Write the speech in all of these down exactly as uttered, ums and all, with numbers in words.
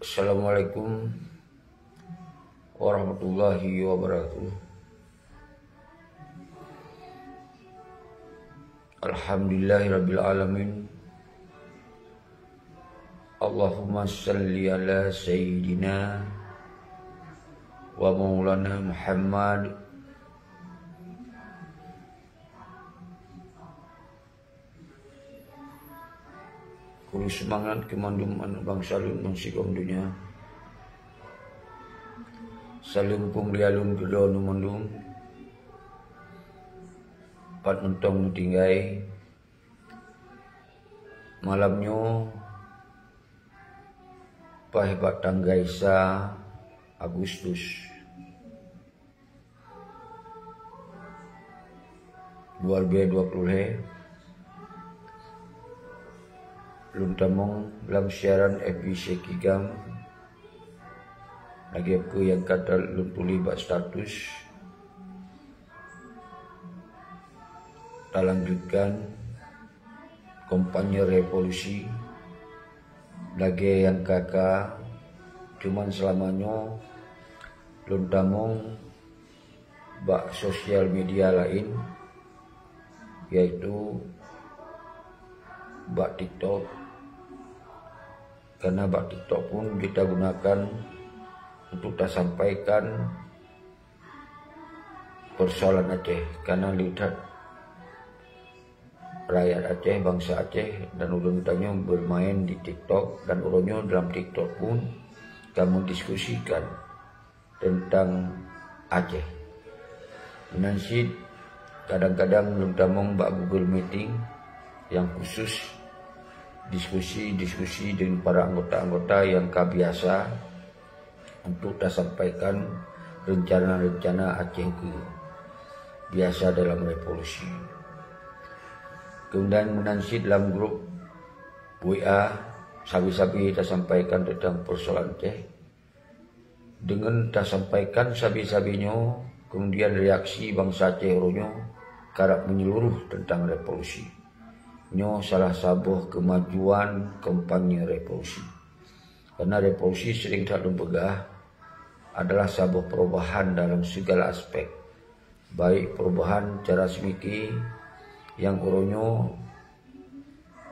Assalamualaikum warahmatullahi wabarakatuh. Alhamdulillahirabbil alamin. Allahumma salli ala sayyidina wa maulana Muhammad. Kuru seumangat keu mandum aneuk bansa lôn nyang sigom donya. Saleuem peumulia lôn keudroe mandum, pat mantong meutinggai. Malam nyoe paih bak tanggai sa Agustus dua ribu dua puluh lhèe, lôn tamong lam siaran F B C Kigam, lagèe peue nyang ka lôn tuléh bak status, talanjutkan kampanye revolusi lagèe nyang ka-ka, cuman seulama nyoe lôn tamong bak sosial media laén, yaitu bak TikTok. Karena bak TikTok pun kita gunakan untuk tasampaikan persoalan Aceh, karena lihat rakyat Aceh, bangsa Aceh dan ureueng tanyoe bermain di TikTok, dan uroe nyoe dalam TikTok pun ka mendiskusikan tentang Aceh. Meunan cit, kadang-kadang lôn tamong bak Google Meeting yang khusus diskusi-diskusi dengan para anggota-anggota yang ka biasa untuk tasampaikan rencana-rencana Aceh Ukeue biasa dalam revolusi. Kemudian meunan cit lam grup W A, sabe-sabe tasampaikan tentang persoalan Aceh. Deungon tasampaikan sabe-sabe nyoe, kemudian reaksi bansa Aceh uroe nyoe karab menyeluruh tentang revolusi. Nyoe salah saboh kemajuan kampanye revolusi. Karena revolusi sering that lôn peugah adalah saboh perubahan dalam segala aspek, baik perubahan cara seumiké nyang uroe nyoe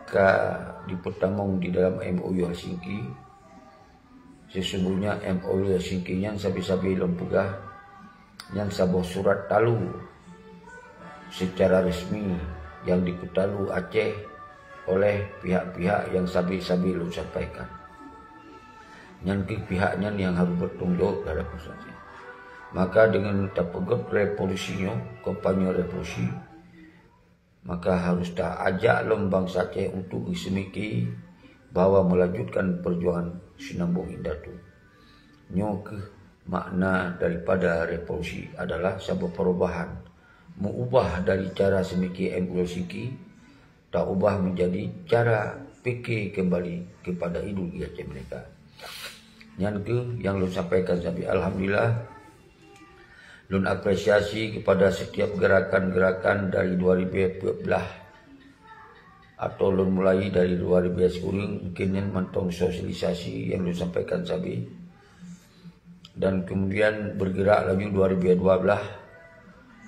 ka jipeutamong di dalam M O U Helsinki. Sesungguhnya M O U Helsinki nyan sabe-sabe lôn peugah, nyan saboh surat talu secara resmi nyang jipeutalu Aceh oleh pihak-pihak nyang sabe-sabe lôn sampaikan. Nyan keuh pihak nyan nyang harôh bertanggung jawab terhadap proses nyan. Maka deungon tapeugöt revolusi nyoe, kampanye revolusi, maka harôh taajak lom bansa Aceh untuk geuseumiké bahwa melanjutkan perjuangan sinambong indatu. Nyoe keuh makna daripada revolusi adalah saboh perubahan, meuubah dari cara seumiké M U Helsinki, taubah menjadi cara pikir kembali kepada ideologi Aceh Merdeka. Nyan keuh nyang lôn sampaikan sabe. Alhamdulillah, lôn apresiasi kepada setiap gerakan-gerakan dari dua ribu empat belas atau lôn mulai dari dua ribu sepuluh, mungkin nyan mantong sosialisasi nyang lôn sampaikan sabe. Dan kemudian bergerak laju dua ribu dua belas,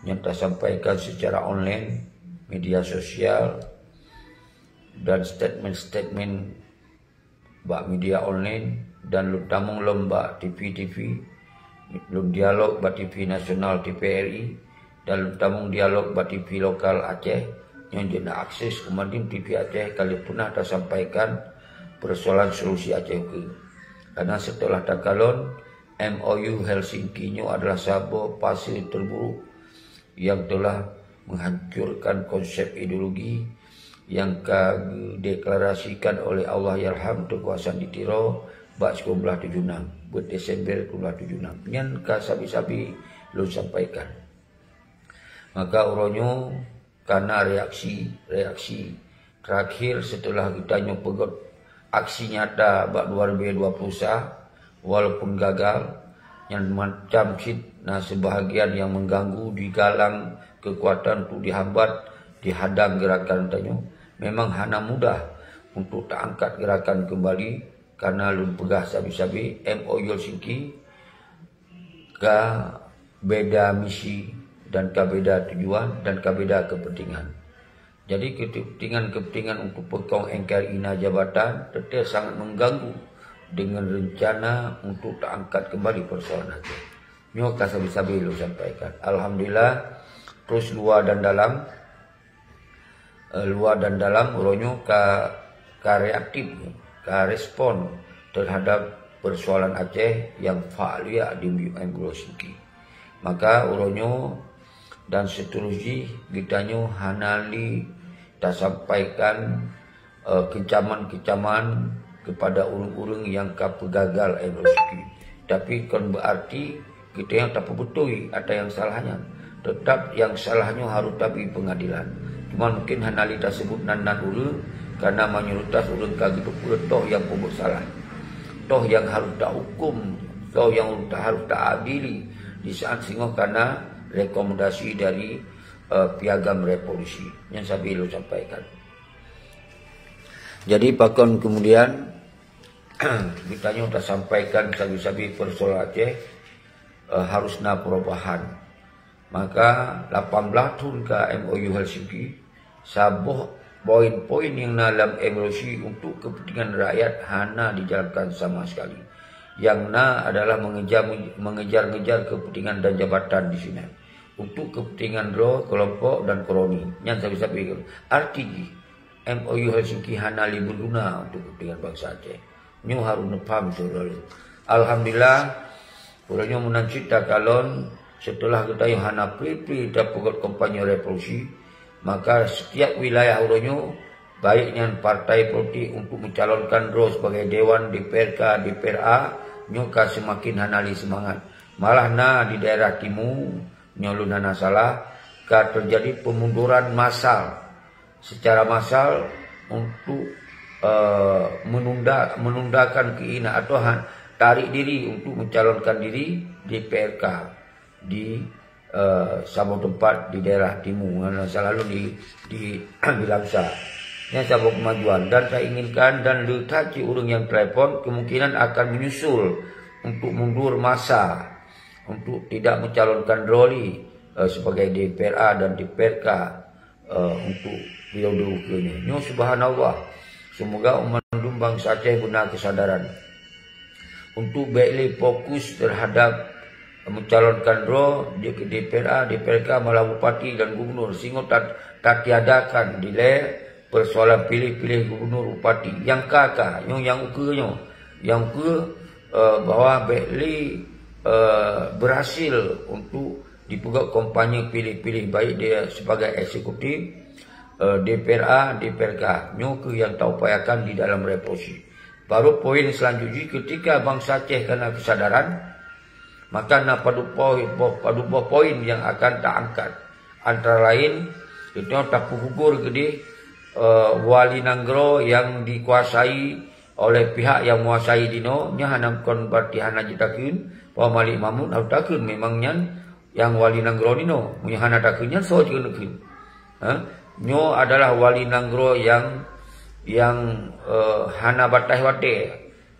nyang tasampaikan secara online, media sosial, dan statement-statement bak media online, dan lôn tamong lom bak T V-T V, lôn dialog bak T V nasional T V R I, dan lôn tamong dialog bak T V lokal Aceh. Nyoe jeuet na akses keu mandum T V Aceh ka lheueh peunah tasampaikan persoalan solusi Aceh Ukeue. Karena setelah takalon, M O U Helsinki nyoe adalah saboh fase terburuk yang telah menghancurkan konsep ideologi yang ka geudeklarasikan oleh Allahyarham Teungku Hasan di Tiro bak sikureueng blaih tujoh enam, buet Desember sikureueng blaih tujoh enam. Nyan ka sabe-sabe lôn sampaikan. Maka uroe nyoe kana reaksi-reaksi terakhir setelah geutanyoe peugöt aksi nyata bak dua ribu dua puluh sa, walaupun gagal, nyan macam cit na sebahagian nyang mengganggu, digalang kekuatan untuk dihambat, dihadang gerakan tanyoe. Memang hana mudah untuk taangkat gerakan kembali, Karena lôn peugah sabe-sabe, M O U Helsinki ka beda misi dan ka beda tujuan dan ka beda kepentingan. Jadi kepentingan-kepentingan untuk peukong N K R I na jabatan teuntée sangat mengganggu dengan rencana untuk taangkat kembali persoalan Aceh. Nyoe ka sabe-sabe lôn sampaikan. Alhamdulillah, terus luwa dan dalam, eh, luwa dan dalam uroe nyoe ka, ka reaktif, ka respon terhadap persoalan Aceh nyang fak liak di M O U Helsinki. Maka uroe nyoe dan seterus jih geutanyoe hana lé tasampaikan, eh, kecaman-kecaman kepada ureuëng-ureuëng nyang ka peugagal M O U Helsinki. Tapi kon berarti geutanyoe tapeubeutôi atra nyang salah nyan. Teutap nyang salah nyoe harôh tabri peungadilan. Cuma mungkin hana lé taseubut nan-nan ureuëng, karena mayoritas ureuëng ka geuteupeue toh nyang peubuet salah, toh nyang harôh tahuköm, toh nyang harôh ta-, harôh taadili di saat singoh karena rekomendasi dari, eh, Piagam Revolusi. Nyan sabe lôn sampaikan. Jadi pakon kemudian geutanyoe tasampaikan sabe-sabe persoalan Aceh, eh, harus na perubahan. Maka lapan belas thon ka M O U Helsinki, saboh poin-poin nyang na lam M O U Helsinki untuk kepentingan rakyat hana dijalankan sama sekali. Nyang na adalah mengejar, mengejar-ngejar kepentingan dan jabatan di sinan. Untuk kepentingan droe, kelompok dan kroni. Nyan sabe-sabe. Arti jih, M O U Helsinki hana lé beuguna untuk kepentingan bansa Aceh. Nyoe harôh neupaham syedara lôn. Alhamdulillah, uroe nyoe meunan cit takalon, seuteulah geutanyoe hana pri-pri tapeugét kampanye revolusi, maka setiap wilayah uroe nyoe, baik nyan partai politik untuk mencalonkan droe sebagai dewan D P R K, D P R A, nyoe ka seumaken hana lé seumangat. Malah na di daerah timu, nyoe lôn hana salah, ka teujadi pemunduran massal, secara massal untuk, eh, menunda, menundakan keinginan atau ha-, tarik diri untuk mencalonkan diri D P R K di, eh, saboh teumpat di daerah timu, hana salah lôn di, di, di Langsa. Nyan saboh kemajuan dan tainginkan dan le that cit ureuëng nyang telepon kemungkinan akan menyusul untuk mundur masa untuk tidak mencalonkan droe lé, eh, sebagai D P R A dan D P R K, eh, untuk periode ukeue nyoe. Nyoe subhanallah. Semoga umat mandum bansa Aceh beuna kesadaran untuk bék lé fokus terhadap mencalonkan droe jeuet keu D P R A, D P R K, malah bupati dan gubernur. Singoh tat-, tatiadakan dilée persoalan piléh-piléh gubernur, bupati. Nyang ka-ka, nyoe nyang ukeue nyoe. Nyang ukeue, eh, bahwa bék lé, eh, berhasil untuk dipeugét kampanye piléh-piléh, baik dia sebagai eksekutif, eh, D P R A, D P R K. Nyoe keuh nyang taupayakan di dalam revolusi. Baru poin selanjutnya, ketika bansa Aceh kana kesadaran, maka na padub poin, boh, padub boh poin nyang akan taangkat. Antara lain, itu tapeugugur keudeh, eh, wali nanggroe nyang dikuasai oleh pihak nyang menguasai dinoe, nyan hana kon berarti hana jitakheun, bahwa Malik Mahmud harôh takheun, memang nyan nyang wali nanggroe ninoe. Meunyoe hana takheun nyan, soe jikeuneuk kheun? Ha? Nyoe adalah wali nanggroe nyang, nyang, eh, hana bataih watée.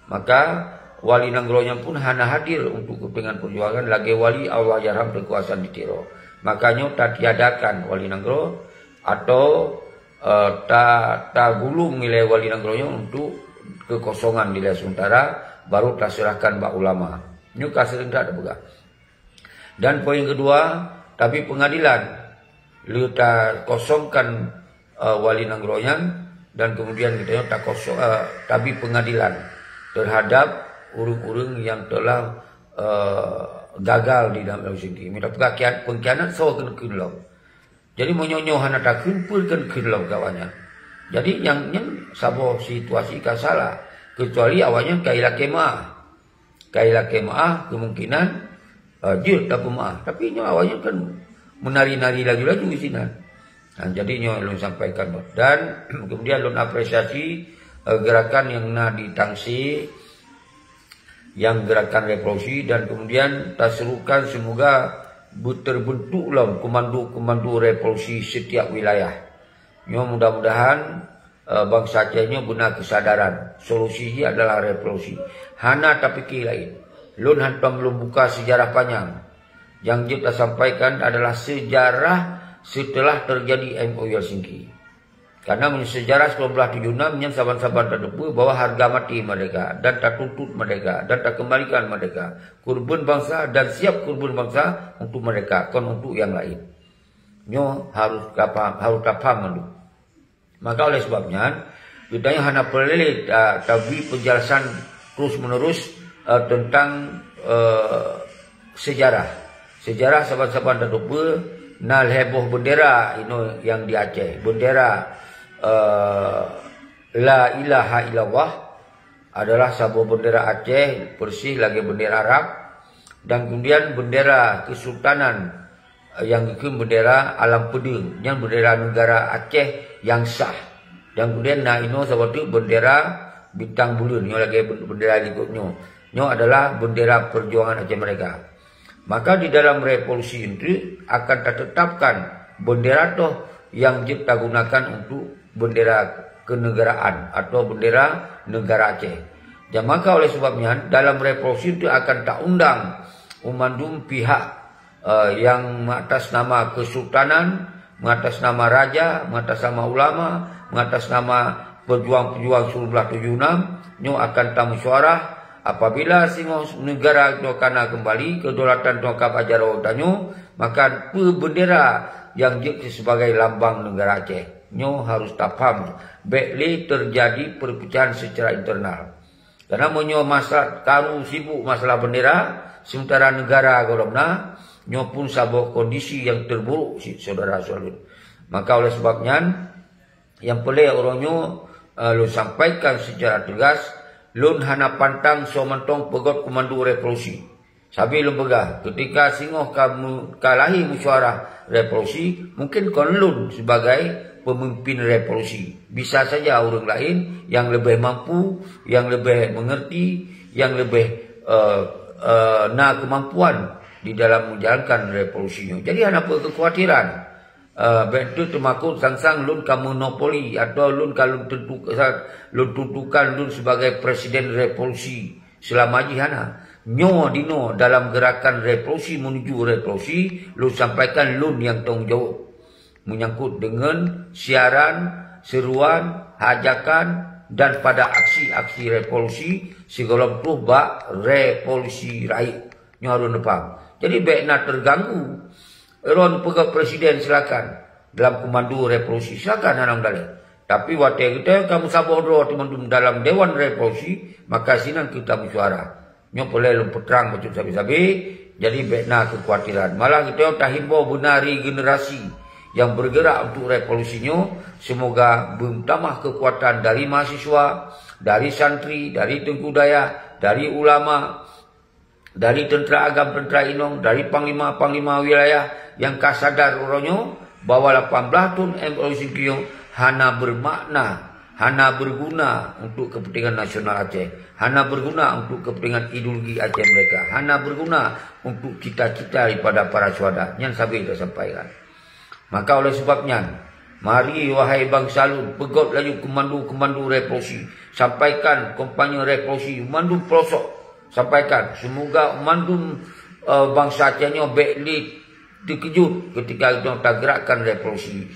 Maka wali nanggroe nyan pun hana hadir untuk kepentingan perjuangan lagée wali Allahyarham Teungku Hasan di Tiro. Maka nyoe tatiadakan wali nanggroe atau, eh, ta-, tagulong ilée wali nanggroe nyoe untuk kekosongan dilée sementara, baru taserahkan bak ulama. Nyoe ka seuring that tapeugah. Dan poin keudua, tabri pengadilan. Le takosongkan, eh, wali nanggroe nyan dan kemudian geutanyoe takosong, eh, tabri pengadilan terhadap ureuëng-ureuëng nyang telah, eh, gagal di dalam L C D. Mita peugah kian-, pengkhianat soe keuneuk kheun lom. Jadi meunyoe nyoe hana takheun, peue keuneuk kheun lom keu awaknyan. Jadi nyang nyan saboh situasi ka salah, kecuali awaknyan ka ilakée meuáh. Ka ilakée meuáh, kemungkinan, eh, jeuet tapeumeuáh. Tapi nyoe awaknyan kan menari-nari laju-laju sinan. Nah, jadi nyoe lôn sampaikan. Dan kemudian lôn apresiasi, eh, gerakan nyang na di Tangse, nyang gerakan revolusi, dan kemudian taserukan semoga beuterbentuk lom komando-komando revolusi setiap wilayah. Nyoe mudah-mudahan Eh, bansa Aceh nyoe beuna keusadaran. Solusi jih adalah revolusi. Hana tapike laén. Lôn hantom lôn buka seujarah panyang. Nyang jeuet tasampaikan adalah seujarah seuteulah teujadi M O U Helsinki. Karena meunyoe seujarah sikureueng blaih tujoh nam nyan saban-saban tateupeue bahwa harga mati merdeka dan tatuntut merdeka dan takeumbalikan merdeka. Keureubeuen bansa dan siap keureubeuen bansa untuk merdeka, kon untuk nyang laén. Nyoe harôh tapaham, harôh tapaham mandum. Maka oleh sebab nyan, geutanyoe hana peureulée ta-, tabri peunjelasan terus-menerus, eh, teuntang, eh, seujarah. Seujarah saban-saban tateupeue na lhée boh beundera inoe nyang di Aceh. Beundera, eh, La Ilaha Illallah adalah saboh beundera Aceh, persis lagée beundera Arab, dan kemudian beundera Kesultanan, eh, nyang geukheun beundera Alam Peudeueng, nyan beundera negara Aceh nyang sah. Dan kemudian na inoe saboh teuk beundera bintang buleuen, nyoe lagée beundera likot nyoe. Nyoe adalah beundera perjuangan Aceh Merdeka. Maka di dalam revolusi itu akan tatetapkan bendera toh nyang jeuet tagunakan untuk bendera kenegaraan atau bendera negara Aceh. Dan maka oleh sebab nyan, dalam revolusi itu akan taundang umandum pihak, eh, nyang mengatas nama kesultanan, mengatas nama raja, mengatas nama ulama, mengatas nama pejuang-pejuang sikureueng blaih tujoh nam, nyoe akan tamusyawarah. Apabila singoh negara nyoe kana keumbali, kedaulatan nyoe ka bak jaroe tanyoe, maka peue bendera nyang jeuet sibagai lambang negara Aceh? Nyoe harôh tapaham, bék lé teujadi peurpecahan seucara internal. Karena meunyoe masa karu sibuk masalah bendera, sementara negara gohlom na, nyoe pun saboh kondisi nyang terburuk cit, saudara-saudara. Maka oleh sebab nyan, nyang peureulée uroe nyoe, eh, lôn sampaikan seucara teugas, lôn hana pantang soe mantong peugét komando revolusi. Sabe lôn peugah, keutika singoh ka mu-, ka lahé musyawarah revolusi, mungken kon lôn sibagai peumimpin revolusi. Bisa saja ureuëng laén nyang leubeh mampu, nyang leubeh meungerti, nyang leubeh, eh, eh, na keumampuan di dalam menjalankan revolusi nyoe. Jadi hana peue keukhawatiran. Eh, bék teuk teumakot sang-sang lôn ka monopoli atau lôn ka lôn tentu-, lôn tentukan lôn sibagai presiden revolusi seulama jih, hana. Nyoe dinoe dalam gerakan revolusi menuju revolusi, lôn sampaikan lôn nyang tanggung jaweueb menyangkut deungon siaran, seruan, hajakan, dan pada aksi-aksi revolusi sigohlom troh bak revolusi rayeuk. Nyoe harôh neupaham. Jadi bék na teuganggu. Droen peugah presiden silakan, dalam komando revolusi silakan, hana masalah. Tapi watée geutanyoe ka meusaboh droe teumandum dalam dewan revolusi, maka sinan keuh tamusyawarah. Nyoe peureulée lôn peutrang bacut sabe-sabe, jadi bék na keukhawatiran. Malah geutanyoe tahimbau beuna regenerasi nyang bergerak untuk revolusi nyoe, semoga beutamah keukuatan dari mahasiswa, dari santri, dari teungku dayah, dari ulama, dari teuntra agam, teuntra inong, dari panglima-panglima wilayah nyang ka sadar uroe nyoe bahwa lapan blaih thon M O U Helsinki nyoe hana bermakna, hana berguna untuk kepentingan nasional Aceh, hana berguna untuk kepentingan ideologi Aceh Merdeka, hana berguna untuk cita-cita daripada para syuhada. Nyan sabe tasampaikan. Maka oleh sebab nyan, mari, wahai bansa lôn, peugét laju komando-komando revolusi. Sampaikan kampanye revolusi mandum pelosok. Sampaikan, semoga mandum, eh, bansa Aceh nyoe bék lé teukeujot keutika geutanyoe tagerakkan revolusi,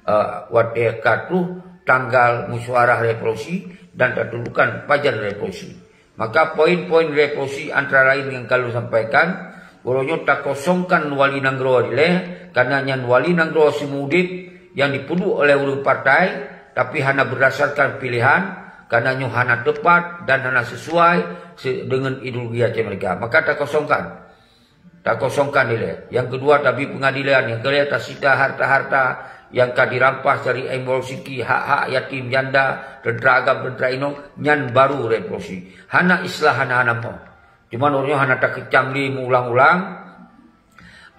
eh, watée ka troh tanggal musyawarah revolusi dan tatentukan pajan revolusi. Maka poin-poin revolusi antara lain nyang ka lôn sampaikan, uroe nyoe takosongkan wali nanggroe dilée, karena nyan wali nanggroe seumeudit nyang dipeuduek oleh ureuëng partai, tapi hana berdasarkan pilihan, karena nyoe hana teupat dan hana sesuai se-, deungon ideologi Aceh Merdeka. Maka takosongkan. Takosongkan dilée. Nyang keudua, tabri peungadilan. Nyang keulhée, tasita harta-harta nyang ka dirampas dari M O U Helsinki, hak-hak yatim janda, teuntra agam, teuntra inong, nyan baru revolusi. Hana istilah hana-hana moh. Cuman ureuëng nyoe hana takeucam lé meuulang-ulang.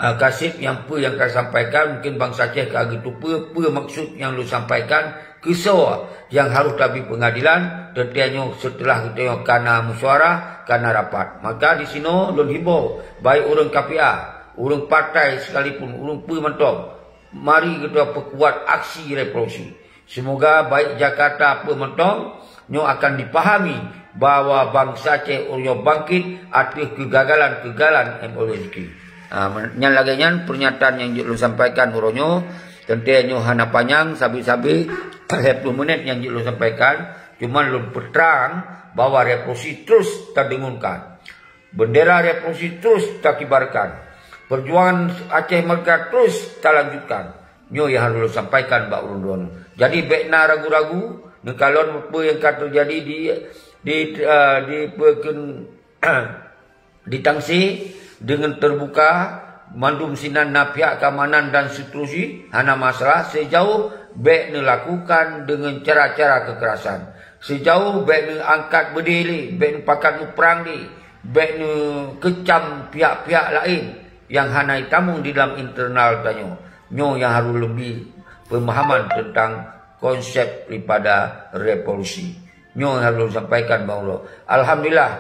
Ah, ka seb nyang peue nyang ka sampaikan, mungken bansa Aceh ka geuteupeue peue maksud nyang lôn sampaikan, keusoe nyang harôh tabri peungadilan, teuntée nyoe seuteulah geutanyoe kana musyawarah, kana rapat. Maka disinoe lôn himbau, baik ureuëng K P A, ureuëng partai sekalipun, ureuëng peue mantong, mari geutanyoe peukuat aksi revolusi. Seumoga baik Jakarta peue mantong nyoe akan dipahami bahwa bansa Aceh uroe nyoe bangkét ateueh keugagalan-keugagalan M O U Helsinki. Ha, men-, nyan lagée nyan pernyataan nyang jeuet lôn sampaikan uroe nyoe. Teuntée nyoe hana panyang, sabe-sabe lhée ploh menit nyang jeuet lôn sampaikan. Cuma lôn peutrang bahwa revolusi terus tadengungkan. Bendera revolusi terus takibarkan. Perjuangan Aceh Merdeka terus talanjutkan. Nyoe nyang harôh lôn sampaikan bak ulôn droeneuh. Jadi, bék na ragu-ragu, neukalon peue nyang ka teujadi di, di, eh, di peue kheun, di Tangse, deungon teubuka, mandum sinan na pihak keamanan dan seterusnya, hana masalah, seujaôh bék neulakukan deungon cara-cara keukerasan. Seujaôh bék neuangkat beudé lé, bék neupakat muprang lé, bék neukeucam pihak-pihak laén nyang hana jitamong di dalam internal tanyoe. Nyoe nyang harôh leubeh peumahaman teuntang konsep daripada revolusi. Nyoe nyang harôh lôn sampaikan bak uroe. Alhamdulillah,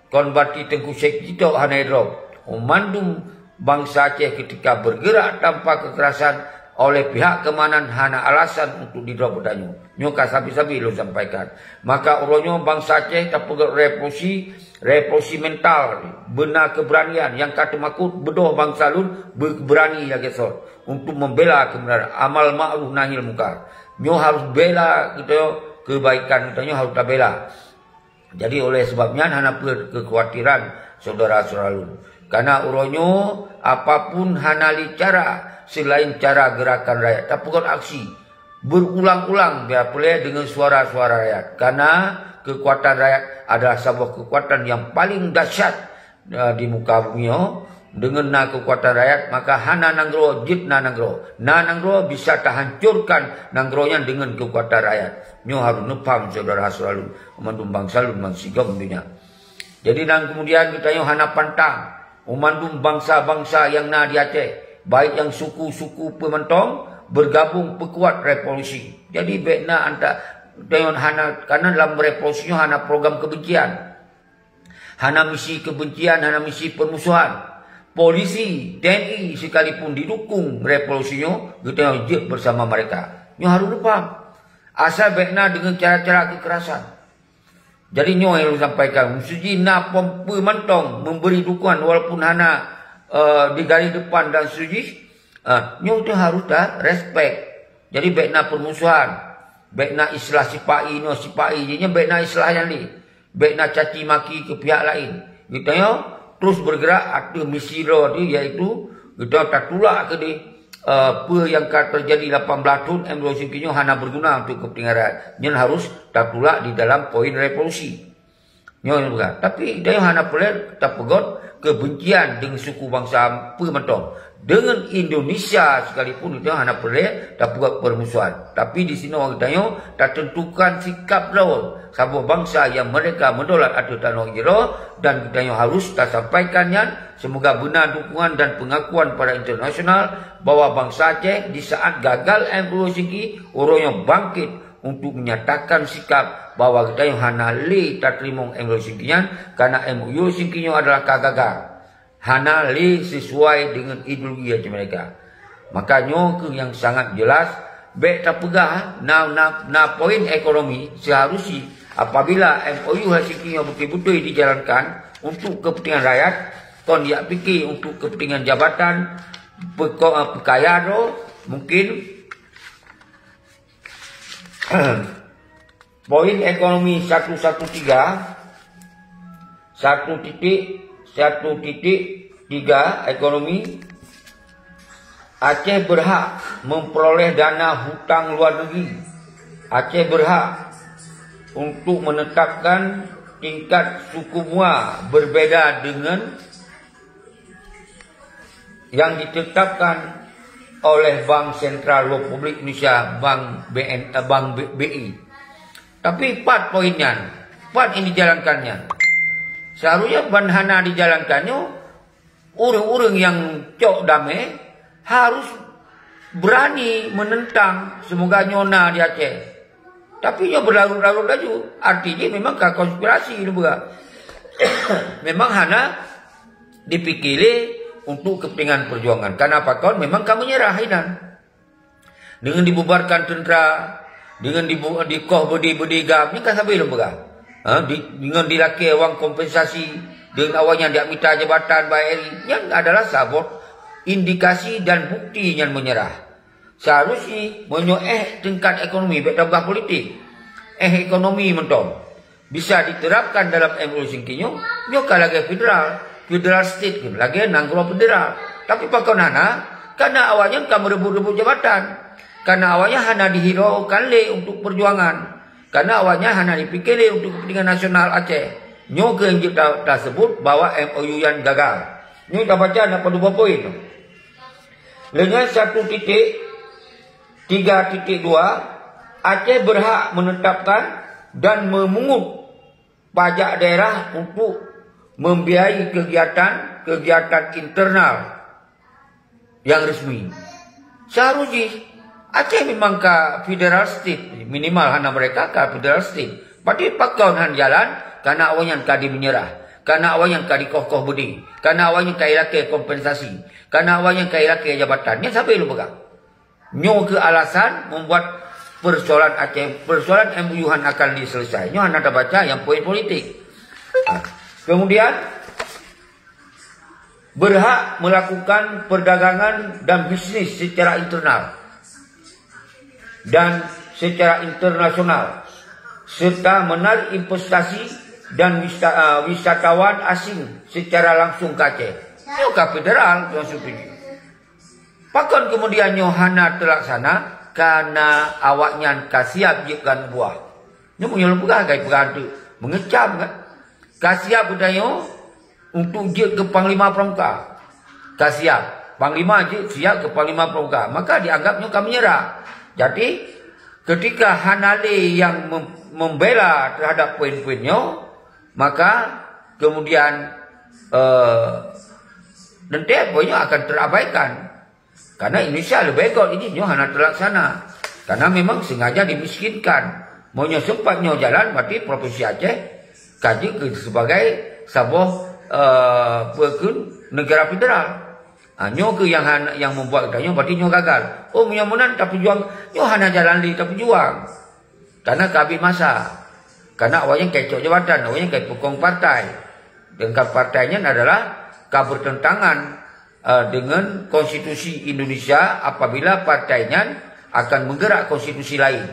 kon berarti Teungku Syekh Kito hana idrop. Mandum bansa Aceh ketika bergerak tanpa kekerasan oleh pihak keamanan hana alasan untuk didrop geutanyoe. Nyoe ka sabe-sabe lôn sampaikan. Maka uroe nyoe bansa Aceh tapeugét revolusi, revolusi mental, beuna keberanian nyang ka teumakot beudôh bansa lôn beubeurani lagée soe untuk membela kebenaran, amal ma'ruf nahi mungkar. Nyoe harôh bela geutanyoe, kebaikan geutanyoe harôh tabela. Jadi, oleh sebab nyan hana peue keukhawatiran syedara-syedara lôn. Karena uroe nyoe, apapun hana lé cara selain cara gerakan rakyat. Tapeugét aksi berulang-ulang biar peureulée deungon suara-suara rakyat. Karena keukuatan rakyat adalah saboh keukuatan nyang paling dahsyat, eh, di muka bumi nyoe. Deungon na keukuatan rakyat, maka hana nanggroe jeuet na nanggroe. Na nanggroe bisa tahancurkan nanggroe nyan deungon keukuatan rakyat. Nyoe harôh neupaham syedara-syedara lôn, mandum bansa lôn bansigom donya. Jadi, dan kemudian geutanyoe hana pantang u mandum bansa-bansa nyang na di Aceh, baik nyang suku-suku peue mantong, bergabung peukuat revolusi. Jadi, bék na anta-, geutanyoe hana, karena lam revolusi nyoe hana program kebencian. Hana misi kebencian, hana misi permusuhan. Polisi, T N I sekalipun didukung revolusi nyoe, geutanyoe jeuet bersama mereka. Nyoe harôh neupaham. Asai bék na deungon cara-cara kekerasan. Jadi nyoe nyang lôn sampaikan, meuseuti na pom-, peue mantong memberi dukungan walaupun hana, eh, di garis depan dan seterusnya, eh, nyoe tu harôh ta respect. Jadi bék na permusuhan, bék na istilah sipa-i nyoe, sipa-i jih nyoe, bék na istilah nyan lé. Bék na caci maki keu pihak laén. Geutanyoe terus bergerak ateueh misi droe teuh, yaitu geutanyoe tatulak keudeh, eh, peue nyang ka teujadi lapan blaih thon M O U Helsinki nyoe hana berguna untuk kepentingan rakyat. Nyan harôh tatulak di dalam poin revolusi. Nyoe nyang peugah. Tapi geutanyoe hana peureulée tapeugét kebencian deungon suku bansa peue mantong. Deungon Indonesia sekalipun geutanyoe hana peureulée tapeugét permusuhan. Tapi di sinoe geutanyoe tatentukan sikap droe saboh bansa nyang merdeka meudaulat ateueh tanoh jih droe, dan geutanyoe harôh tasampaikan nyan. Seumoga beuna dukungan dan pengakuan pada internasional bahwa bansa Aceh di saat gagal M O U Helsinki, uroe nyoe bangkét untuk menyatakan sikap bahwa geutanyoe hana lé tateurimong M O U Helsinki nyan, karena M O U Helsinki nyoe adalah ka gagal, hana lé sesuai deungon ideologi Aceh Merdeka. Maka nyoe kheueh nyang sangat jelas, bék tapeugah na, na, na poin ekonomi, seharusnya apabila M O U Helsinki nyoe beutôi-beutôi dijalankan untuk kepentingan rakyat, kon jak pike untuk kepentingan jabatan, peuko-, peukaya droe, mungkin poin ekonomi satu satu tiga, satu titik satu titik tiga ekonomi, Aceh berhak memperoleh dana hutang luar negeri. Aceh berhak untuk menetapkan tingkat suku bunga berbeda dengan yang ditetapkan oleh Bank Sentral Republik Indonesia, Bank B N, eh, Bank B-, B I. Tapi pat poin nyan, pat nyang dijalankan nyan. Seharusnya ban hana dijalankan nyoe, ureuëng-ureuëng nyang cok damé harus berani menentang, seumoga nyoe na di Aceh. Tapi nyoe berlarut-larut laju. Arti jih memang ka konspirasi neubuka. Memang hana dipike lé untuk kepentingan perjuangan. Karena pakon memang ka menyerah inan. Deungon dibubarkan teuntera, Deungon dibu-, dikoh beudi-beudi GAM, nyan ka sabe lôn peugah. Ha, di, deungon dilakée wang kompensasi, deungon awaknyan jak mita jabatan bak RI, nyan adalah saboh indikasi dan bukti nyan meunyeurah. Seharusnya, meunyoe éh tingkat ekonomi, bék tapeugah politik, éh ekonomi mantong bisa diterapkan dalam M O U Singkit nyoe, nyoe ka lagée federal, federal state, lagée nanggroe federal. Tapi pakon hana? Karena awaknyan ka meureubot-reubot jabatan. Karena awaknyan hana dihiraukan lé untuk perjuangan. Karena awaknyan hana dipike lé untuk kepentingan nasional Aceh. Nyoe keuh nyang jeuet ta-, taseubut bahwa M O U nyan gagal. Nyoe tabaca na padub poin. Leunyan satu titik tiga titik dua, Aceh berhak menetapkan dan memungut pajak daerah untuk membiayai kegiatan-kegiatan internal yang resmi. Seharusnya Aceh memang ka federal state, minimal hana mereka ka federal state. Berarti pakon han jalan, karena awaknyan ka dimeunyeurah, karena awaknyan ka dikoh-koh beudi, karena awaknyan ka ilakée kompensasi, karena awaknyan ka ilakée jabatan. Nyan sabe lôn peugah. Nyoe keuh alasan membuat persoalan Aceh, persoalan M O U han akan diselesai. Nyoe hana tabaca nyang poin politik. Ha. Kemudian, berhak melakukan perdagangan dan bisnis secara internal dan secara internasional, serta menarik investasi dan wista-, ah, wisatawan asing secara langsung ke Aceh. Nyoe ka federal, Tuan Sutri. Pakon kemudian nyoe hana teulaksana? Karena awaknyan ka siap jeuet keu aneuk buah. Nyoe meunyoe lôn peugah, ka ipeugah teuk, meungecam kan? Ka siap geutanyoe untuk jeuet keu panglima pramuka. Ka siap. Panglima jeuet siap keu panglima pramuka. Maka dianggap nyoe ka meunyeurah. Jadi, ketika hana lé nyang mem-, membela terhadap poin-poin nyoe, maka kemudian, eh, teuntée poin nyoe akan terabaikan. Karena Indonesia leubeh göt ini, nyoe hana teulaksana. Karena memang sengaja dimiskinkan. Meunyoe sempat nyoe jalan, berarti Provinsi Aceh ka jeuet keu sebagai saboh, eh, peue kheun, negara federal. Ha, nyoe keuh nyang han-, nyang membuat geutanyoe, berarti nyoe gagal. Oh, meunyoe meunan tapeujuang, nyoe hana jalan lé tapeujuang. Karena ka habéh masa. Karena awaknyan ka icok jabatan, awaknyan ka ipeukong partai. Dan ka partai nyan adalah ka bertentangan, eh, dengan konstitusi Indonesia apabila partai nyan akan menggerak konstitusi lain.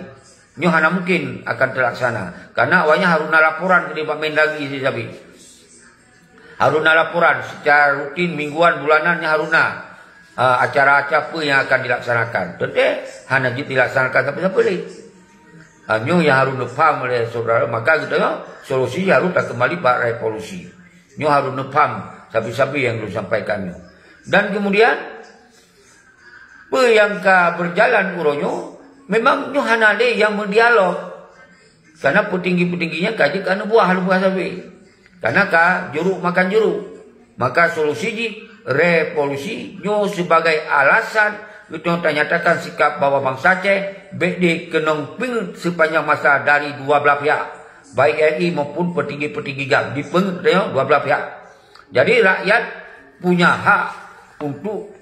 Nyoe hana mungkin akan terlaksana. Karena awaknyan harus na laporan keu Departemen Dagri sabe-sabe. Harus na laporan secara rutin, mingguan, bulanan nyan harus na. Ah, acara-acara apa yang akan dilaksanakan. Teuntée hana jeuet dilaksanakan sapeue-sapeue lé. Ah, nyoe nyang harus neupaham oleh saudara. Maka geutanyoe solusi harus takeumbali bak revolusi. Nyoe harus neupaham sabe-sabe nyang lôn sampaikan nyoe. Dan kemudian, peue nyang ka berjalan uroe nyoe, memang nyoe hana lé nyang meudialog. Karena peutinggi-peutinggi nyan ka jeuet keu aneuk buah, aneuk buah sabe. Karena ka juruk makan juruk. Maka solusi jih revolusi, nyoe sebagai alasan geutanyoe tanyatakan sikap bahwa bansa Aceh bék dikeunong peungeut sepanjang masa dari dua belah pihak, baik RI maupun peutinggi-peutinggi GAM, dipeungeut geutanyoe dua belah pihak. Jadi rakyat punya hak untuk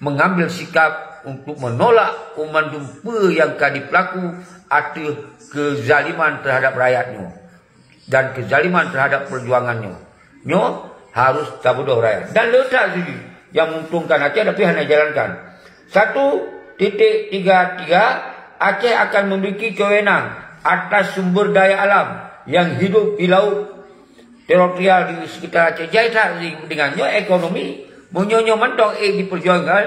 mengambil sikap untuk menolak banmandum peue nyang ka dipeulaku ateueh kezaliman terhadap rakyat nyoe dan kezaliman terhadap perjuangan nyoe. Nyoe harus tabeudôh rakyat. Dan le that siji nyang menguntungkan Aceh tapi hana jalankan. Satu titik tiga tiga, Aceh akan memiliki kewenangan atas sumber daya alam yang hidup di laut teritorial di sekitar Aceh. Jai that siji kepentingan. Nyoe ekonomi, meunyoe nyoe mantong ék diperjuangkan,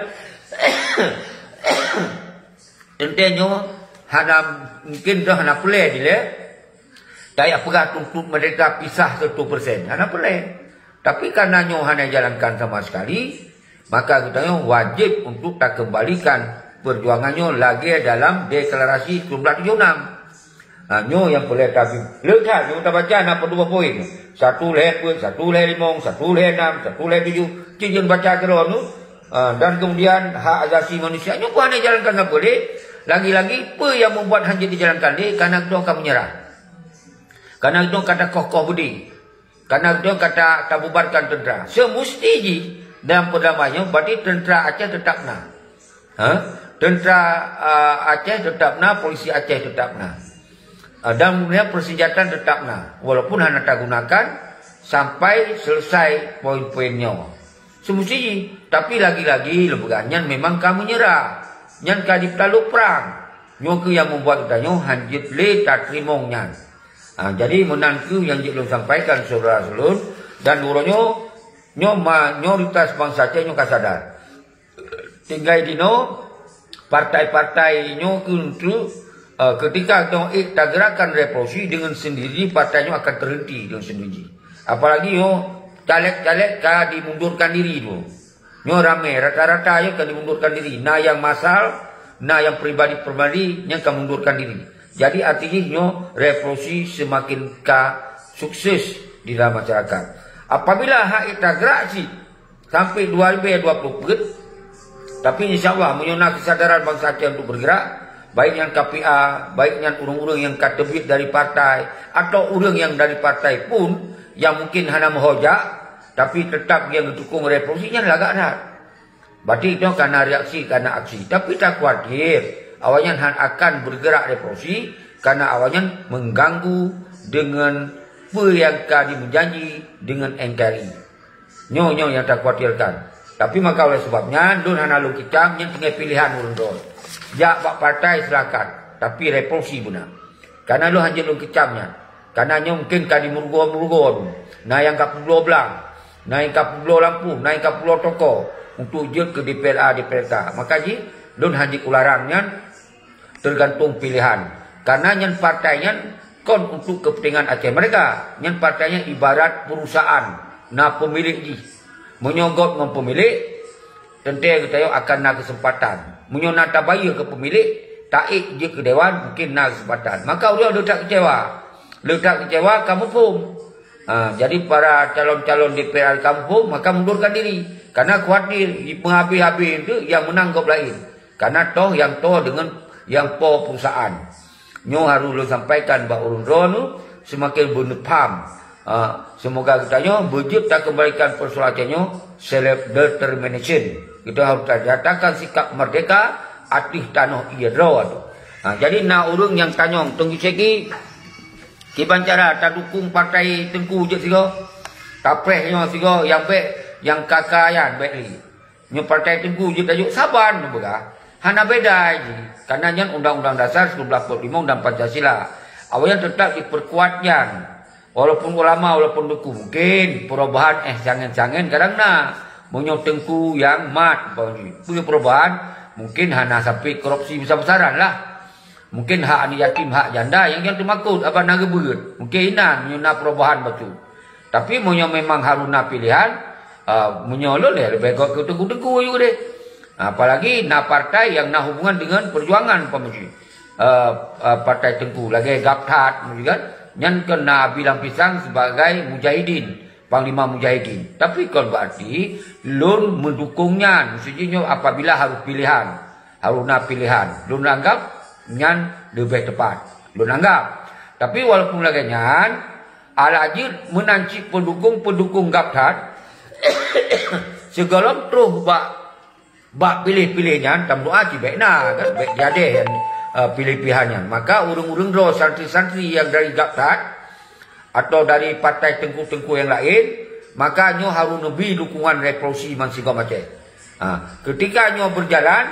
teuntée nyoe hana, mungkin dah hana peureulée dilée. Tajak peugah tuntot merdeka pisah seratus persen. Hana peureulée. Tapi karena nyoe hana jalankan sama sekali, maka geutanyoe wajéb untuk takeumbalikan perjuangan nyoe lagée dalam deklarasi tujoh belas tujoh enam. Ha, nyoe nyang peureulée tabi. Le that nyoe tabaca na padub poin. Satu lhée peuet, satu lhée limong, satu lhée nam, satu lhée tujoh. Cit jeuet baca keudroe nyoe. Ha, dan kemudian hak asasi manusia nyoe pun hana dijalankan sapeue lé. Lagi-lagi peue nyang membuat hana dijalankan lé, karena geutanyoe ka meunyeurah. Karena geutanyoe ka takoh-koh beudi. Karena geutanyoe ka ta-, tabubarkan teuntara. Seumusti jih dalam perdamaian nyoe, berarti teuntara Aceh teutap na. Ha? Tentara, ah, Aceh tetap na, polisi Aceh tetap na. Ah, dan kemudian persenjataan tetap na, walaupun hana tagunakan sampai selesai poin-poin nyoe. Semusi, tapi lagi-lagi lôn peugah nyan memang ka menyerah. Nyan ka jipeutaloe prang. Nyoe keuh nyang membuat geutanyoe hanjeuet lé tateurimong nyan. Ah, jadi meunan keuh nyang jeuet lôn sampaikan syedara-syedara lôn, dan uroe nyoe, nyoe ma-, nyoe realitas bansa Aceh nyoe ka sadar. Tinggai dinoe, partai-partai nyoe keuh untuk, eh, ketika nyoe ék tagerakan revolusi, dengan sendiri partai nyoe akan terhenti dengan sendiri. Apalagi nyoe caleg-caleg ka dimundurkan diri tu. Nyoe ramé, rata-rata nyoe ka dimundurkan diri. Na nyang massal, na nyang pribadi-pribadi nyang ka mundurkan diri. Jadi arti jih nyoe revolusi semakin ka sukses di dalam masyarakat. Apabila hak ék tagerak cit, sampai dua ribu dua puluh peuet. Tapi insya Allah, meunyoe na kesadaran bansa Aceh untuk bergerak, baik nyang K P A, baik nyan ureuëng-ureuëng nyang ka teubiet dari partai, atau ureuëng nyang dari partai pun, nyang mungkin hana meuhojak, tapi tetap nyang geudukung revolusi, nyan lagak that. Berarti itu karena reaksi, karena aksi. Tapi takhawatir, awaknyan han akan bergerak revolusi, karena awaknyan mengganggu dengan peue nyang ka dimeujanji dengan N K R I. Nyoe, nyoe nyang takhawatirkan. Tapi maka oleh sebab nyan, lôn hana lôn kicam, nyan tinggai pilihan ureuëng droe. Jak bak partai, silakan. Tapi revolusi beuna. Karena lôn hanjeuet lôn kicam nyan. Karena nyoe mungkin ka dimeurugoe-murugoe. Na nyang ka peubloe blang. Na nyang ka peubloe lampôh. Na nyang ka peubloe toko. Untuk jeuet keu D P R A, D P R K. Maka jih, lôn hanjeuet kularang nyan, tergantung pilihan. Karena nyan partai nyan kon untuk kepentingan Aceh merdeka. Nyan partai nyan ibarat perusahaan, na pemilik jih. Meunyoe gob ngon pemilik, teuntée geutanyoe akan na kesempatan. Meunyoe na tabayeue keu pemilik, taék jeuet keu dewan, mungkin na kesempatan. Maka ureuëng le that kecewa. Le that kecewa, ka muphom. Ha, jadi para calon-calon D P R ka muphom, maka mundurkan diri. Karena khawatir meuhabéh-habéh tu nyang meunang gob laén. Karena toh nyang toe deungon nyang po perusahaan. Nyoe harôh lôn sampaikan bak ureuëng droeneuh seumaken beuneupham. Ah, seumoga geutanyoe beujeuet takeumbalikan peusoalan nyoe self determination. Geutanyoe harôh tanyatakan sikap merdeka ateueh tanoh ié droe tu. Ha, jadi na ureuëng nyang tanyong, "Teungku Syeki, kiban cara tadukung partai Teungku jeuet sigoe? Tapreh nyoe sigoe, nyang bék, nyang ka-ka nyan bék lé." Nyoe partai Teungku jeuet tajok saban neupeugah. Hana beda jih. Karena nyan Undang-Undang Dasar seribu sembilan ratus empat puluh lima dan Pancasila. Awaknyan tetap diperkuat nyan. Walaupun ulama, walaupun teungku, mungkin perubahan eh sangen-sangen kadang na. Meunyoe teungku nyang mat, umpama jih. Peue perubahan? Mungkin hana sampai korupsi besar-besaran lah. Mungkin hak aneuk yatim, hak janda nyang, nyang teumakot, haba na geubeuet. Mungkin inan meunyoe na perubahan bacut. Tapi meunyoe memang harôh na pilihan, ah, meunyoe lôn lé leubeh gét keu teungku-teungku ayue deh. Apalagi na partai nyang na hubungan deungon peujuangan, umpama jih. Ah, ah, partai teungku lagée GAPTHAT, kan? Nyan kon na Abi Lam Pisang sebagai mujahidin, panglima mujahidin. Tapi kon berarti lôn meudukung nyan, maksud jih nyoe apabila harôh pilihan. Harôh na pilihan. Lôn anggap nyan leubeh teupat. Lôn anggap. Tapi walaupun lagée nyan, ala jeuet meunan cit peudukong-peudukong GAPTHAT, sigohlom troh bak, bak piléh-piléh nyan, tameudoá cit bék na, kan? Bék jadeh nyan, eh, piléh-piléhan nyan. Maka ureuëng-ureuëng droe santri-santri nyang dari GAPTHAT, atau dari partai teungku-teungku nyang laén, maka nyoe harôh neubi dukungan revolusi bansigom Aceh. Ha, ketika nyoe berjalan,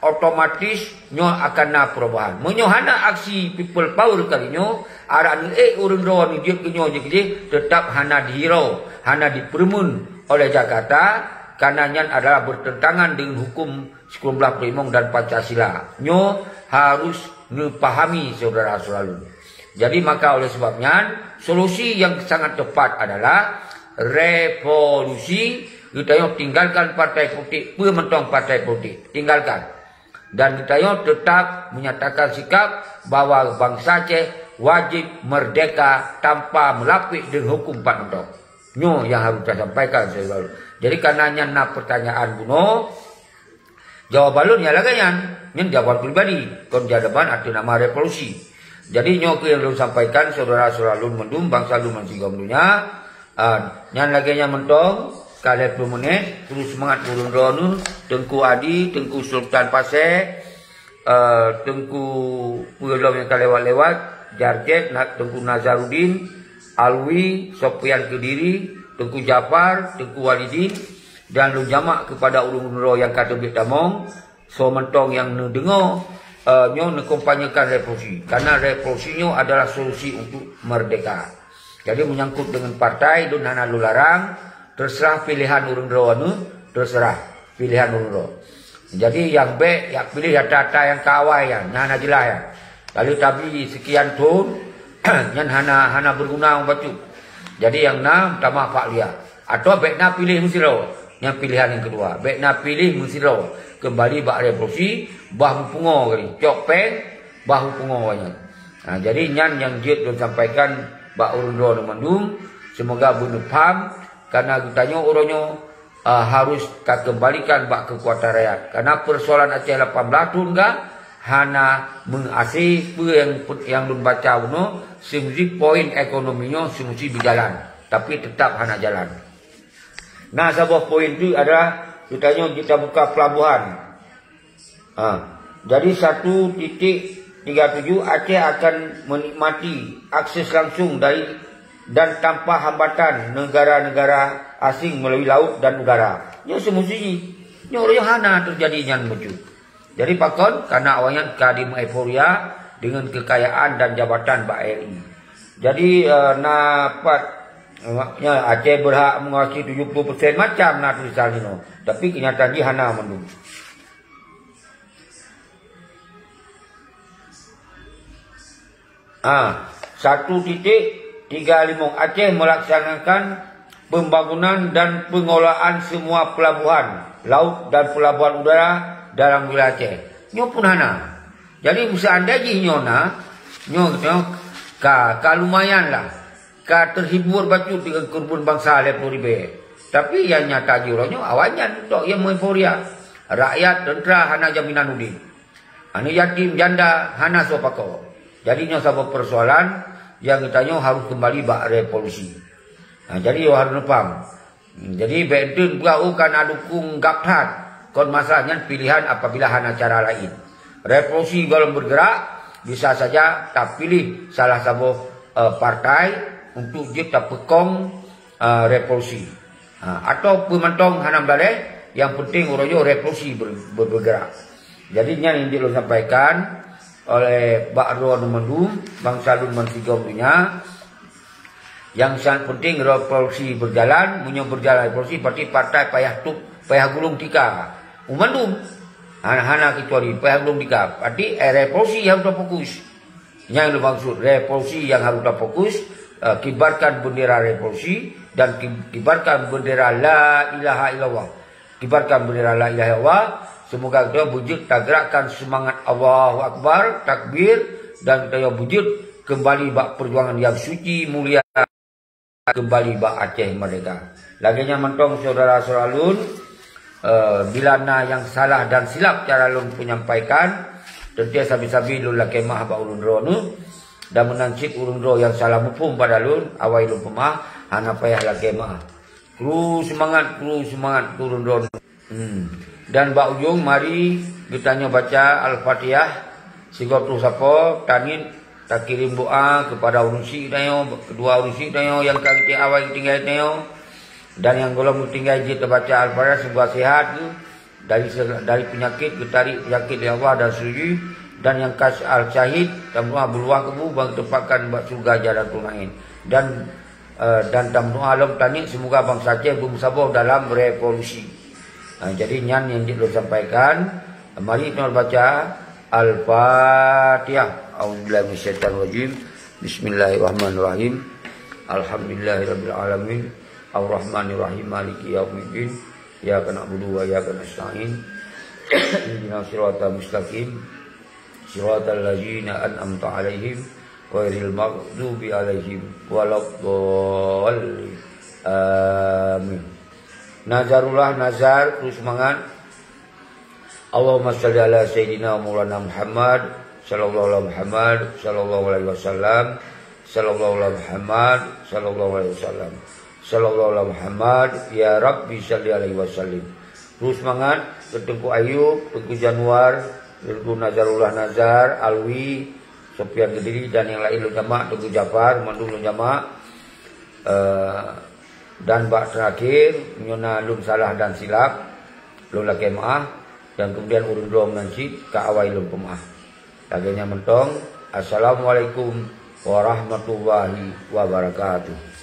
otomatis nyoe akan na perubahan. Meunyoe hana aksi people power kali nyoe, arak neuék ureuëng droe neujeuet keu nyoe jeuet keu jih, teutap hana dihirau, hana dipeureumeun oleh Jakarta, karena nyan adalah bertentangan dengan hukum sikureueng blaih peurimong dan Pancasila. Nyoe harus neupahami syedara-syedara lôn. Jadi maka oleh sebab nyan, solusi yang sangat tepat adalah revolusi, geutanyoe tinggalkan partai politik, peue mantong partai politik, tinggalkan. Dan geutanyoe tetap menyatakan sikap bahwa bansa Aceh wajib merdeka tanpa meulapék deungon hukum pat mantong. Nyoe nyang harôh tasampaikan syedara lôn. Jadi karena nyan na pertanyaan bunoe, jawaban lôn nyang lagée nyan, nyan jawaban pribadi, kon jawaban ateueh nama revolusi. Jadi nyoe keuh nyang lôn sampaikan syedara-syedara lôn mandum bansa lôn bansigom donya. Ah, nyan lagée nyan mantong, ka lhée ploh menit, terus seumangat ureuëng droeneuh, Teungku Adi, Teungku Sultan Pasé, eh, Teungku peue lom nyang ka lewat-lewat, Jarjet, Na-, Teungku Nazarudin, Alwi, Sopian Kediri, Teungku Jafar, Teungku Walidin, dan lôn jamak keupada ureuëng-ureuëng droe nyang ka teubiet tamong, soe mantong nyang neudeungoe, eh, nyoe neukumpanyekan revolusi. Karena revolusi nyoe adalah solusi untuk merdeka. Jadi, menyangkut dengan partai, lôn hana lôn larang, terserah pilihan ureuëng droe nyoe, terserah pilihan ureuëng droe. Jadi, nyang bék, yak piléh ata-ata nyang ka awai nyan, nyan hana jeulaih nyan. Lalu tabi sekian thon, nyan hana, hana berguna bacut. Jadi, nyang na meutamah Pak Lia. Atawa bék na piléh meusidroe, nyan pilihan nyang keudua. Bék na piléh meusidroe, keumbali bak revolusi, bah meupungo kali. Cok péng, bah meupungo nyan. Ha, jadi, nyan nyang jeuet lôn sampaikan bak ureuëng droe mandum. Seumoga beuneupham, karena geutanyoe uroe nyoe, eh, harus takeumbalikan bak keukuatan rakyat. Karena persoalan Aceh lapan belas thon ka hana meuaséh peue nyang, nyang lôn baca bunoe, seumusi poin ekonomi nyoe seumusi beujalan, tapi teutap hana jalan. Na saboh poin tu adalah geutanyoe jeuet tabuka pelabuhan. Ha. Jadi, satu titik tiga tujuh, Aceh akan menikmati akses langsung dari dan tanpa hambatan negara-negara asing melalui laut dan udara. Nyoe seumusi jih. Nyoe uroe nyoe hana teujadi nyan bacut. Jadi, pakon? Karena awaknyan ka dimeueuforia dengan kekayaan dan jabatan bak R I. Jadi, eh, na pat, eh, maknanya Aceh berhak menguasai tujuh puluh persen, macam na tulisan inoe. Tapi, kenyataan jih hana mandum. Ah, satu titik tiga lima, Aceh melaksanakan pembangunan dan pengelolaan semua pelabuhan laut dan pelabuhan udara dalam wilayah Aceh. Nyoe pun hana. Jadi, seandai jih nyoe na, nyoe, nyoe ka, ka lumayan lah. Ka terhibur bacut dengan keureubeuen bansa lhèe ploh ribèe. Tapi, nyang nyata jih uroe nyoe, awaknyan tok nyang meueuforia. Rakyat, teuntara hana jaminan udép. Aneuk yatim, janda, hana soe pakoe. Jadi, nyoe saboh persoalan nyang geutanyoe harôh keumbali bak revolusi. Nah, jadi, nyoe harôh neupaham. Jadi, bèk enteuk peugah, "Oh, ka na dukong gab that." Kon masalah nyan pilihan apabila hana cara laén. Revolusi gohlom bergerak, bisa saja tapiléh salah saboh, eh, partai untuk jeuet tapeukong, eh, revolusi. Ha, atawa peue mantong hana meudaleh, nyang penting uroe nyoe revolusi ber-, ber-, bergerak. Jadi, nyan nyang jeuet lôn sampaikan oleh bak droeneuh mandum, bansa lôn bansigom donya. Nyang sangat penting, revolusi berjalan. Meunyoe berjalan revolusi, berarti partai payah tup, payah gulong tika. U mandum. Hana, hana kecuali payah gulong tika. Berarti, eh, revolusi harôh tafokus. Nyang lôn maksud, revolusi nyang harôh tafokus, eh, kibarkan bendera revolusi dan ki-, kibarkan bendera la ilaha illallah. Kibarkan bendera la ilaha illallah. Seumoga geutanyoe beujeuet tagerakkan seumangat Allahu Akbar, takbir, dan geutanyoe beujeuet keumbali bak peujuangan nyang suci mulia, keumbali bak Aceh merdeka. Lagèe nyan mantong syedara-syedara lôn, eh, bila na nyang salah dan silap cara lôn penyampaikan, teuntèe sabe-sabe lôn lakèe meu'ah bak ureueng droeneuh, dan meunan cit ureueng droe nyang salah muphom bak lôn, awai lôn peumeu'ah, hana payah lakèe meu'ah. Kru seumangat, kru seumangat keu ureueng droeneuh. Hmm. Dan bak ujong, mari geutanyoe baca Al-Fatihah sigoe troh sapo, tanit takirém doa keupada ureueng syik tanyoe, keudua ureueng syik tanyoe nyang ka geuti-, awai geutinggai tanyoe, dan nyang gohlom geutinggai jeuet tabaca Al-Fatihah, seumoga seuhat geuh dari se-, dari peunyakét, geutarék peunyakét lé Allah dan seulaju, dan nyang ka al-syahid, tameudoa beuluwah kubu, ban geuteumpatkan bak syeuruga Jannatul Naim. Dan Eh, dan tameudoa lom tanit seumoga bansa Aceh beumeusaboh dalam revolusi. Ha, jadi nyan nyang jeuet lôn sampaikan. Mari kita baca Al-Fatihah. A'udzubillahi minasyaitonirrajim. Bismillahirrahmanirrahim. Alhamdulillahirabbil alamin. Arrahmanirrahim. Maliki yaumiddin. Iyyaka na'budu wa iyyaka nasta'in. Ihdinas siratal mustaqim. Siratal ladzina an'amta 'alaihim ghairil maghdubi 'alaihim waladdallin. Amin. Nazarullah, nazar, terus semangat. Allahumma shalli ala sayyidina maulana Muhammad, sallallahu ala Muhammad, sallallahu alaihi wasallam, sallallahu ala Muhammad, sallallahu alaihi wasallam, sallallahu ala Muhammad, ya Rabbi shalli alaihi wasallim. Terus semangat, ke Teungku Ayub, Teungku Januar, Teungku Nazarullah Nazar, Alwi, Sofian Kediri dan nyang laén lôn jamak, Teungku Jafar, mandum lôn jamak. Eh, dan bak terakhir, meunyoe na lôn salah dan silap, lôn lakée meuáh, dan kemudian ureuëng droe meunan cit ka awai lôn peumaáh. Lagée nyan mantong, Assalamualaikum warahmatullahi wabarakatuh.